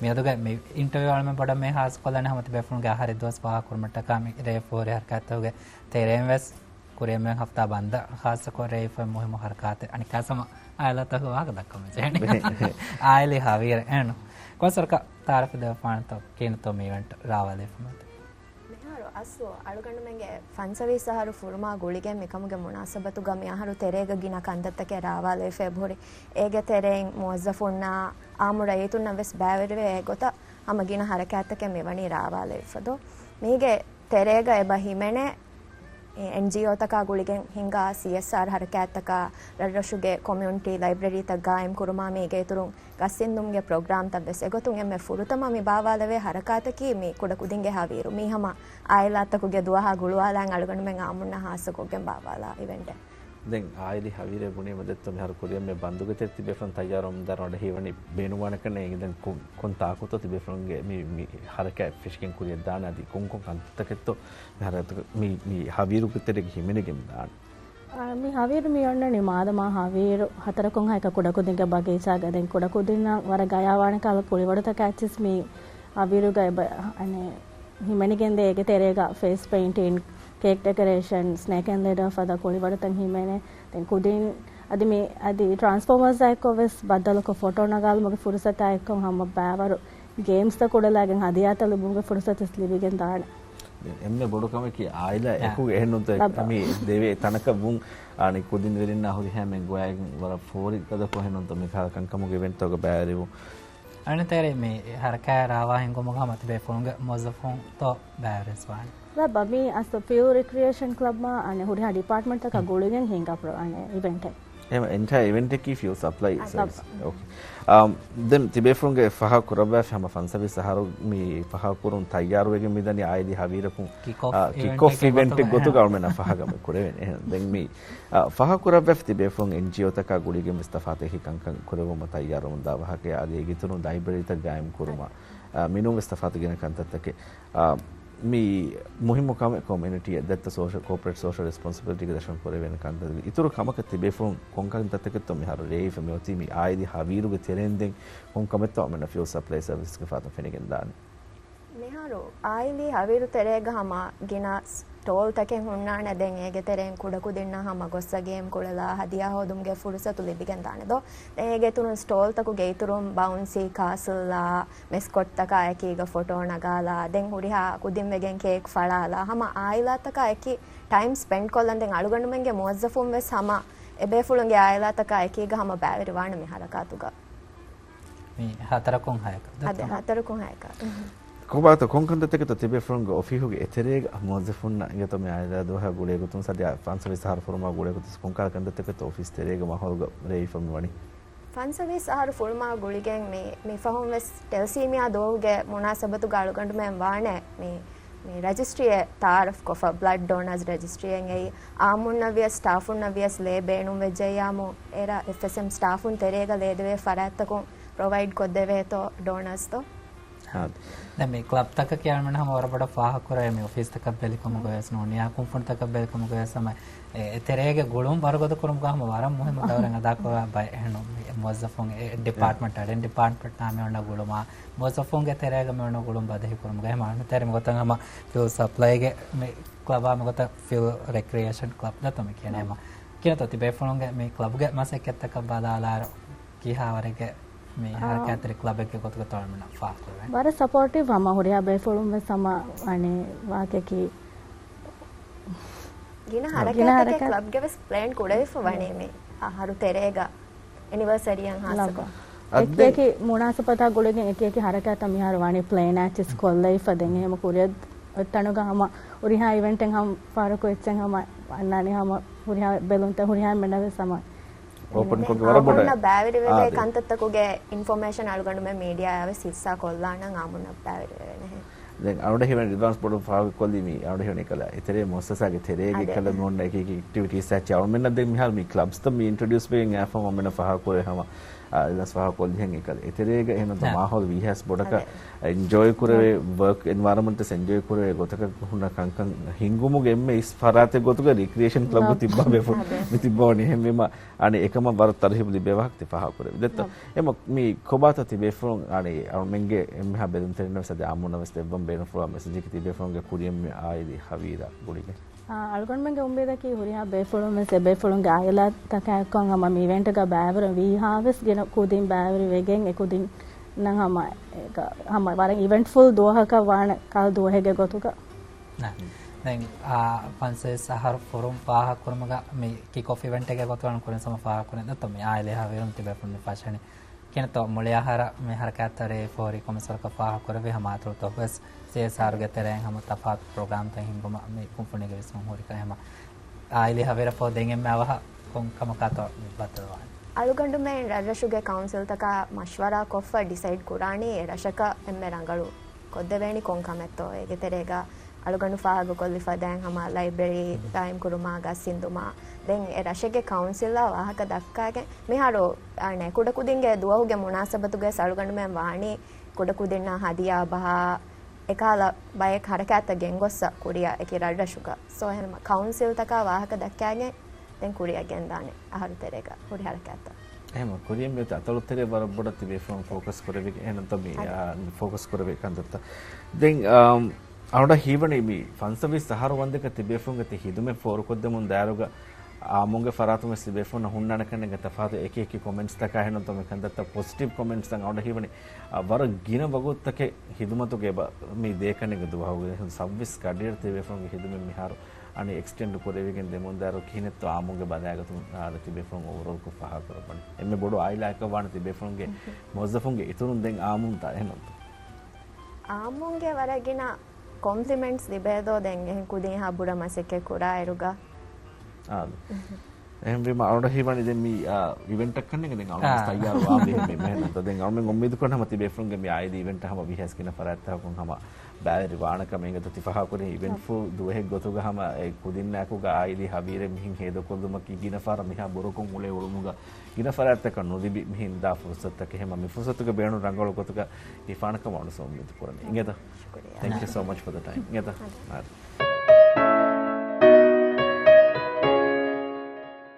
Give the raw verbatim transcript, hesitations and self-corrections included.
މިއަދުގެ މި އިންޓަވިއު އަޅަމެން ބޮޑަށް މި ހާސްކޮށްލަނީ ހަމަ ތިބޭފުޅުންގެ އަހަރެއް ދުވަސް ފާހަގަކުރުމަށްޓަކާ މި ރޭ ފޯރި ހަރަކާތްތަކުގެ ތެރެއިން ވެސް ކުރިއަށް މިއޮތް ހަފްތާ ބަންދަށް ޚާއްޞަކޮށް ރޭ ފޯރި މުހިއްމު ހަރަކާތެއް. އަނެއްކާސް ހަމަ އާއިލާތަކުގެ ވާހަކަ ދައްކަމުން ޖެހޭނެ. އާއިލީ ހަވީރެއް އެހެން. ކޮންސަރަކަށް ތައާރަފް ދެވިފާނެތޯ ކިހިނެއްތޯ މި އިވެންޓް ރާވާލެވިފަ މިއޮތީ؟ މިހާރު އަސްލު އަޅުގަނޑުމެންގެ ފަންސަވީސް އަހަރު ފުރުމާ ގުޅިގެން މިކަމުގެ މުނާސަބަތުގަ މި އަހަރު ތެރޭގަ ގިނަ ކަންތައްތަކެއް ރާވާލެވިފަ އެބަހުރި. އޭގެ ތެރެއިން މުވައްޒަފުންނާ އާއްމު ރައްޔިތުންނަށް ވެސް ބައިވެރިވޭ ގޮތަށް ހަމަ ގިނަ ހަރަކާތްތަކެއް މިވަނީ ރާވާލެވިފަ ދޯ. މީގެ ތެރޭގަ އެބަ ހިމެނޭ އެންޖީއޯތަކާ ގުޅިގެން ހިންގާ ސީއެސްއާރް ހަރަކާތްތަކާ، ރަށްރަށުގެ ކޮމިއުނިޓީ ލައިބްރަރީތައް ގާއިމް ކުރުމާ، މީގެ އިތުރުން ގަސް އިންދުމުގެ ޕްރޮގްރާމްތައް ވެސް. އެގޮތުން އެންމެ ފުރަތަމަ މި ބާވާލެވޭ ހަރަކާތަކީ މި ކުޑަކުދިންގެ ހަވީރު. މީ ހަމަ އާއިލާތަކުގެ ދުވަހާ ގުޅުވާލާން އަޅުގަނޑުމެން އާއްމުންނާ ހާއްސަކޮށްގެން ބާވާލާ އިވެންޓެއް. ދެން އާއިލީ ހަވީރެއް ބުނީމަ ދެއްތޯ މިހާރު ކުރިއަށް މި ބަންދުގެ ތެރެ ތިބޭފުޅުން ތައްޔާރުވަމުންދާން ވަޑަ ހީވަނީ ބޭނުންވާނެ ކަންނޭނގެ. ދެން ކޮ-، ކޮން ތާކުތޯ ތިބޭފުޅުންގެ މި، މި ހަރަކާތް ފެށިގެން ކުރިއަށް ދާނެ އަދި ކޮން ކޮން ކަންތައްތަކެއްތޯ މި ހަރަ-، މި، މި ހަވީރުގެ ތެރޭގަ ހިމެނިގެން ދާނެ؟ އާ، މި ހަވީރު މި އޮންނަނީ މާދަމާ ހަވީރު ހަތަރަކުން ހައެކަ ކުޑަކުދިންގެ ބަގީޗާގަ. ދެން ކުޑަކުދިންނަށް ވަރަށް ގަޔާވާނެ ކަހަލަ ކުޅިވަޑުތަކާ އެއްޗިސް މި ހަވީރުގަ އެބަ، އަނެ، ހިމެނިގެންދޭ. އޭގެ ތެރޭގަ ފޭސް ޕެއިންޓިން، ކޭކް ޑެކޮރޭޝަން، ސްނޭކް އެންޑް ލެޑަރ ފަދަ ކުޅިވަޑުތައް ހިމެނޭ. ދެން ކުދިން އަދި މި އަދި ޓްރާންސްފޯމާސްއާ އެއްކޮށް ވެސް ބައްދަލުކޮށް ފޮޓޯ ނަގާލުމުގެ ފުރުސަތާ އެއްކޮށް ހަމަ ބައިވަރު ގޭމްސްތައް ކުޑަލާގެން ހަދިޔާތައް ލިބުމުގެ ފުރުސަތު ވެސް ލިބިގެން ދާނެ. އެންމެ ބޮޑު ކަމަކީ އާއިލާ އާ. އެކުގަ އެހެންނުތަ ލައްބަ. މި ދެވޭ ތަނަކަށް ވުން އާނި ކުދިން ވެރިންނާ ހުރިހާމެން ގޮވައިގެން ވަރަށް ފޯރި ގަދަކޮށް އެހެންނުތަ މި ކަހަލަ ކަންކަމުގެ އިވެންޓްތަކުގަ ބައިވެރިވުން. އަނެއް ތެރޭ މި ހަރަކާތް ރާވާ ހިންގުމުގަ ހަމަ ތިބޭފުޅުންގެ މުވައްޒަފުންތޯ ބައިވެރިވެސް ވާނެ. ލައްބަ މި އަސްލު ފިއުލް ރިކްރިއޭޝަން ކްލަބް މާ އަނެއް ހުރިހާ ޑިޕާޓްމަންޓްތަކާ ގުޅިގެން ހިންގާ ޕްރޮ-، އަނެއް އިވެންޓެއް. އެހެން އެންޓަޔަރ އިވެންޓަކީ ފިއުލް ސަޕްލައި ސަރވިސް. އޯކޭ. އާ، ދެން ތިބޭފުޅުންގެ ފާހަގަކުރައްވާފަ ހަމަ ފަންސަވީސް އަހަރު މި ފާހަގަކުރުން ތައްޔާރުވެގެން މިދަނީ އާއިލީ ހަވީރަކުން، ކިކް އޮފް އާ، ކިކް އޮފް އިވެންޓެއް އިވެންޓެއް ގޮތުގަ ގޮތުގަ އަޅުމެންނަށް ފާހަގަ ކުރެވެން. އެހެން ދެން މި، އާ، ފާހަގަކުރައްވާފަ ތިބޭފުޅުން އެންޖީއޯތަކާ ގުޅިގެން ވެސް ތަފާތު އެކި ކަންކަން ކުރެވުމަށް ތައްޔާރުވަމުންދާ ވާހަކަ އަދި އޭގެ އިތުރުން ލައިބްރަރީތައް ގާއިމް ކުރުމަށް، އާ، މިނޫން ވެސް ތަފާތު ގިނަ ކަންތައްތަކެއް. އާ، މި މުހިއްމު ކަމެއް ކޮމިއުނިޓީއަށް ދެއްތަ ސޯޝަލް، ކޯޕަރޭޓް ސޯޝަލް ރެސްޕޮންސިބިލިޓީގެ ދަށުން ކުރެވޭނެ ކަންތައް. އިތުރު ކަމަކަށް ތިބޭފުޅުން ކޮން ކަންތައްތަކެއްތޯ މިހާރު ރޭވިފަ މި އޮތީ މި އާއިލީ ހަވީރުގެ ތެރެއިން ދެން ކޮން ކަމެއްތޯ އަމެންނަށް ފިއުލް ސަޕްލައި ސަރވިސްގެ ފަހަތުން ފެނިގެން ދާނެ؟ މިހާރު އާއިލީ ހަވީރު ތެރޭގަ ހަމަ ގިނަ ސްޓޯލްތަކެއް ހުންނާނެ. ދެން އޭގެ ތެރެއިން ކުޑަކުދިންނަށް ހަމަ ގޮއްސަ ގޭމް ކުޅެލާ ހަދިޔާ ހޯދުމުގެ ފުރުސަތު ލިބިގެން ދާނެ ދޯ. ދެން އޭގެ އިތުރުން ސްޓޯލްތަކުގެ އިތުރުން ބައުންސީ ކާސްލްއާ މެސްކޮޓްތަކާ އެކީގަ ފޮޓޯ ނަގާލާ، ދެން ހުރިހާ ކުދިން ވެގެން ކޭކް ފަޅާލާ، ހަމަ އާއިލާތަކާ އެކީ ޓައިމް ސްޕެންޑް ކޮށްލަން. ދެން އަޅުގަނޑުމެންގެ މުވައްޒަފުން ވެސް ހަމަ އެބޭފުޅުންގެ އާއިލާތަކާ އެކީގަ ހަމަ ބައިވެރިވާނެ މި ހަރަކާތުގަ. މި ހަތަރަކުން ހައެކަ. އަދެ، ހަތަރަކުން ހައެކަ. ކޮބާތޯ ކޮން ކަންތައްތަކެއްތޯ ތިބޭފުޅުންގެ އޮފީހުގެ އެތެރޭގަ މުވައްޒަފުންނަށް އިނގޭތޯ މި އާއިލާ ދުވަހާ ގުޅޭ ގޮތުން ސަދި ފަންސަވީސް އަހަރު ފުރުމާ ގުޅޭ ގޮތުން ކޮންކަހަލަ ކަންތައްތަކެއްތޯ އޮފީސް ތެރޭގެ މަހައުލުގަ ރޭވިފަ މި ވަނީ؟ ފަންސަވީސް އަހަރު ފުރުމާ ގުޅިގެން މި، މި ފަހުން ވެސް ޓެލަސީމިއާ ދުވަހުގެ މުނާސަބަތުގަ އަޅުގަނޑުމެން ވާނެ މި، މި ރަޖިސްޓްރީއެއް ތައާރަފް ކޮށްފަ ބްލަޑް ޑޯނާސް ރަޖިސްޓްރީއެއް. އެއީ އާއްމުންނަށް ވިޔަސް ސްޓާފުންނަށް ވިޔަސް ލޭ ބޭނުން ވެއްޖެއްޔާމު އޭރަށް އެފްއެސްއެމް ސްޓާފުން ތެރޭގަ ލޭދެވޭ ފަރާތްތަކުން ޕްރޮވައިޑް ކޮށްދެވޭތޯ ޑޯނާސްތޯ؟ އާ. ދެން މި ކްލަބްތަކަކީ އަޅުމެން ހަމަ ވަރަށް ބޮޑަށް ފާހަގަކުރޭ މި އޮފީސްތަކަށް ބެލިކަމުގަ ވެސް ނޫނިއްޔާ ކުންފުނިތަކަށް ބެލިކަމުގަ ވެސް ހަމަ އެ، އެ ތެރޭގެ ގުޅުން ވަރުގަދަ ކުރުމުގަ ހަމަ ވަރަށް މުހިއްމު ދައުރެއް އަދާކުރާ ބައެއް އެހެން މުވައްޒަފުން އެ ޑިޕާޓްމަންޓް އަޑެއް ޑިޕާޓްމަންޓް ނާ މި އޮންނަ ގުޅުމާ، މުވައްޒަފުންގެ ތެރޭގަ މި އޮންނަ ގުޅުން ބަދަހި ކުރުމުގަ ހަމަ އަންނަ ތެރެ މިގޮތަށް ހަމަ ފިއުލް ސަޕްލައިގެ މި ކްލަބާ މިގޮތަށް ފިއުލް ރެކްރިއޭޝަން ކްލަބް ދަތު މި ކިޔަނީ ހަމަ. ކިޔަންތޯ ތިބޭފުޅުންގެ މި ކްލަބުގެ މަސައްކަތްތަކަށް ބަލާލާއިރު ކިހާވަރެއްގެ މި އާ. ހަރަކާތްތެރި ކްލަބެއްގެ ގޮތުގަ ތޯނަމެންނަށް ފާހަގަކުރެވޭ. ވަރަށް ސަޕޯޓިވް ހަމަ ހުރިހާ ބޭފުޅުން ވެސް ހަމަ އަނެއް ވާކެކީ. ގިނަ ގިނަ ހަރަކާތްތަކެއް ހަރަކާތް. ކްލަބްގެ ވެސް ޕްލޭން ކުޑަވެފަ ވަނީ މި އަހަރު ތެރޭގަ އެނިވަރސަރީއަށް ހާއްސަކޮށް. އަދި އެކި މުނާސަބަތާ ގުޅިގެން އެކި އެކި ހަރަކާތްތައް މިހާރު ވާނީ ޕްލޭން އެއްޗިސް ކޮށްލައިފަ ދެން އެހެމަ ކުރިއަށް އޮތް ތަނުގަ ހަމަ ހުރިހާ އިވެންޓެއް ހަމަ ފާރަކު އެއްޗެއް ހަމަ އަންނާނީ ހަމަ ހުރިހާ ބެލުންތައް ހުރިހާ މެނަވެސް ހަމަ އޯޕަން ކޮށްގެ ވަރަށް ބޮޑަށް. އާ، ބައިވެރިވެވޭ އާދެ. ކަންތައްތަކުގެ އިންފޮމޭޝަން އަޅުގަނޑުމެން މީޑިއާއާ ވެސް ހިއްސާ ކޮށްލާނަން އާއްމުންނަށް ބައިވެރިވެވޭނެހެން. ދެން އަޅުގަނޑަށް ހީވަނީ އެޑްވާންސް ބޮޑު ފާހަގަކޮށްލީ މި އަޅުގަނޑަށް ހީވަނީ ކަލާ އެތެރޭ މުއައްސަސާގެ ތެރޭގެ އާދެ. ކަލަ މި އޮންނަ އެކި އެކްޓިވިޓީސް އެއްޗެއް އަޅުމެންނަށް ދެން މިހާރު މި ކްލަބްސްތައް މި އިންޓްރޮޑިއުސް ވެގެން އައިފަ އަޅުމެންނަށް ފާހަގަކުރޭ ހަމަ އާ، އިލްޔާސް ފާހަގަކޮށްލިހެން އެކަލަ އެތެރޭގަ އެހެން މާހައުލު ވީހާވެސް ބޮޑަކަށް އެންޖޯއި ކުރެވޭ، ވަރކް އެންވަޔަރަމަންޓްސް އެންޖޯއި ކުރެވޭ ގޮތަކަށް ހުންނަ ކަންކަން ހިންގުމުގެ އެންމެ އިސް ފަރާތެއް ގޮތުގަ ރިކްރިއޭޝަން ކްލަބު ތިއްބާ ބޭފުޅު މި ތިއްބާ ވަނީ. އެހެންވީމަ އަނެއް އެކަމަށް ވަރަށް ތަރުހީބު ލިބޭ ވާހަކަ ތި ފާހަގަކުރެވި ދެއްތޯ. އެމަ މި ކޮބާތޯ ތި ބޭފުޅުން އަނެއް އަޅުމެންގެ އެންމެހާ ބެލުންތެރިންނަށް ވެސް އަދި އާއްމުންނަށް ވެސް ދެއްވަން ބޭނުންފުޅުވާ މެސެޖަކީ ތި ބޭފުޅުންގެ ކުރިއަށް މި އާއިލީ ހަވީރާ ގުޅިގެން. އާ، އަޅުގަނޑުމެންގެ އުއްމީދަކީ ހުރިހާ ބޭފުޅުން ވެސް އެބޭފުޅުންގެ އާއިލާތަކާ އެއްކޮށް ހަމަ މި އިވެންޓްގަ ބައިވެރި ވީހާވެސް ގިނަ ކުދިން ބައިވެރި ވެގެން އެ ކުދިންނަށް ހަމަ އެކަ-، ހަމަ ވަރަށް އިވެންޓްފުލް ދުވަހަކަށް ވާނެ ކަހަލަ ދުވަހެއްގެ ގޮތުގަ. ދެން، އާ، ފަންސަވީސް އަހަރު ފުރުން ފާހަގަކުރުމުގަ މި ކިކް އޮފް އިވެންޓެއްގެ ގޮތުގަ ކުރިން ހަމަ ފާހަގަކުރިން ދެއްތޯ މި އާއިލީ ހަވީރުން ތި ބޭފުޅުން މި ފަށަނީ. ކިނަތޯ މުޅި އަހަރަށް މި ހަރަކާތްތައް ރޭ ފޯރި ކޮމެންޓްސް ވަރަކަށް ފާހަގަކުރެއްވި ހަމަ އަތޮޅުތަކު ވެސް ސީއެސްއާރުގެ ތެރެއިން ހަމަ ތަފާތު ޕްރޮގްރާމްތައް ހިންގުމަށް މި ކުންފުނީގެ ވިސްނުން ހުރިކަން ހަމަ އާއިލީ ހަވީރާ ފޯ ދެން އެންމެ އަވަހަށް ކޮން ކަމަކާތޯ މި ބައްދަލުވާނީ؟ އަޅުގަނޑުމެން ރަށްރަށުގެ ކައުންސިލްތަކާ މަޝްވަރާ ކޮށްފަ ޑިސައިޑް ކުރާނީ އެ ރަށަކަށް އެންމެ ރަނގަޅު ކޮށްދެވޭނީ ކޮން ކަމެއްތޯ. އޭގެ ތެރޭގަ އަޅުގަނޑު ފާހަގަކޮށްލި ފަދައިން ހަމަ ލައިބްރަރީ ގާއިމް ކުރުމާ ގަސް އިންދުމާ ދެން އެ ރަށެއްގެ ކައުންސިލްއާ ވާހަކަ ދައްކާގެން މިހާރު އަނެއް ކުޑަކުދިންގެ ދުވަހުގެ މުނާސަބަތުގައި އަޅުގަނޑުމެން ވާނީ ކުޑަކުދިންނާ ހަދިޔާ ބަހާ އެކަހަލަ ބައެއް ހަރަކާތްތައް ގެންގޮއްސަ ކުރިއަށް އެކި ރަށްރަށުގަ. ސޯ އެހެން ކައުންސިލްތަކާ ވާހަކަ ދައްކާގެން ދެން ކުރިއަށް ގެންދާނެ އަހަރު ތެރޭގަ ހުރި ހަރަކާތްތައް. އެހެން ކުރިއަށް މިއޮތީ އަތޮޅު ތެރޭ ވަރަށް ބޮޑަށް ތި ބޭފުޅުން ފޯކަސް ކުރެވި އެހެން ތަ މި، އާ، ފޯކަސް ކުރެވި ކަންތައްތައް. ދެން، އާ، އަޅުގަނޑަށް ހީވަނީ މި ފަންސަވީސް އަހަރު ވަންދެކަ ތި ބޭފުޅުންގެ ތި ހިދުމަތް ފޯރުކޮށްދެމުން ދާއިރުގަ އާއްމުންގެ ފަރާތުން ވެސް ތި ބޭފުޅުންނަށް ހުންނާނެ ކަންނޭނގެ ތަފާތު އެކި އެކި ކޮމެންޓްސްތަކާ އެހެން ތަ މި ކަންތައްތައް ޕޮޒިޓިވް ކޮމެންޓްސްތައް އަޅުގަނޑަށް ހީވަނީ، އާ، ވަރަށް ގިނަ ވަގުތުތަކެއް ހިދުމަތުގެ އެބަ މި ދޭކަންނޭނގެ ދުވަހުގެ ސައްވީސް ގަޑިއަށް ތި ބޭފުޅުންގެ ހިދުމަތް މިހާރު އަނެއް އެކްސްޓެންޑް ކުރެވިގެން ދެމުންދާއިރު ކިހިނެއްތޯ އާއްމުންގެ ބަލާގަތުން އާދެ ތި ބޭފުޅުން އޯވަރޯލްކޮށް ފާހަގަކުރައްވަނީ. އެންމެ ބޮޑު އާއިލާއަކަށް ވާނެ ތި ބޭފުޅުންގެ މުވައްޒަފުންގެ އިތުރުން ދެން އާއްމުންތާ އެހެންތޯ؟ އާއްމުންގެ ވަރަށް ގިނަ ކޮމްޕްލިމެންޓްސް ލިބޭދޯ ދެން އެހެން ކުދިން އެހާ ބުރަ މަސައްކަތް ކުރާއިރުގަ. އާދެ. އެހެންވީމަ އަޅުގަނޑަށް ހީވަނީ ދެން މި، އާ، އިވެންޓަށް ކަންނޭނގެ ދެން އަޅުގަނޑު ވެސް ތައްޔާރު ވާ ބެހޭ މި މެހެން. ދެން އަޅުގަނޑުމެން އުއްމީދު ކުރަން ހަމަ ތި ބޭފުޅުންގެ މި އާއިލީ އިވެންޓް ހަމަ ވީހާވެސް ގިނަ ފަރާތްތަކަކުން ހަމަ ބައިވެރި ވާނެކަމަށް އިނގޭތޯ ތި ފާހަގަކުރި އިވެންޓް ފުލް ދުވަހެއް ގޮތުގަ ހަމަ އެ ކުދިންނާއެކުގަ އާއިލީ ހަވީރެއް މިހިން ހޭދަކޮށްލުމަކީ ގިނަ ފަހަރަށް މިހާ ބުރަކޮށް އުޅޭ އުޅުމުގަ ގިނަ ފަރާތްތަކަށް ނުލިބި މިހިން ދާ ފުރުސަތުތަކެއް ހަމަ މި ފުރުސަތުގެ ބޭނުން ރަނގަޅު ގޮތުގަ ހިފާނެކަމަށް އަޅުގަނޑު އުއްމީދު ކުރަނީ. އިނގޭތޯ؟ ޝުކުރިއްޔާ. Thank you so much for the time. އިނގޭތޯ؟ އާދެ.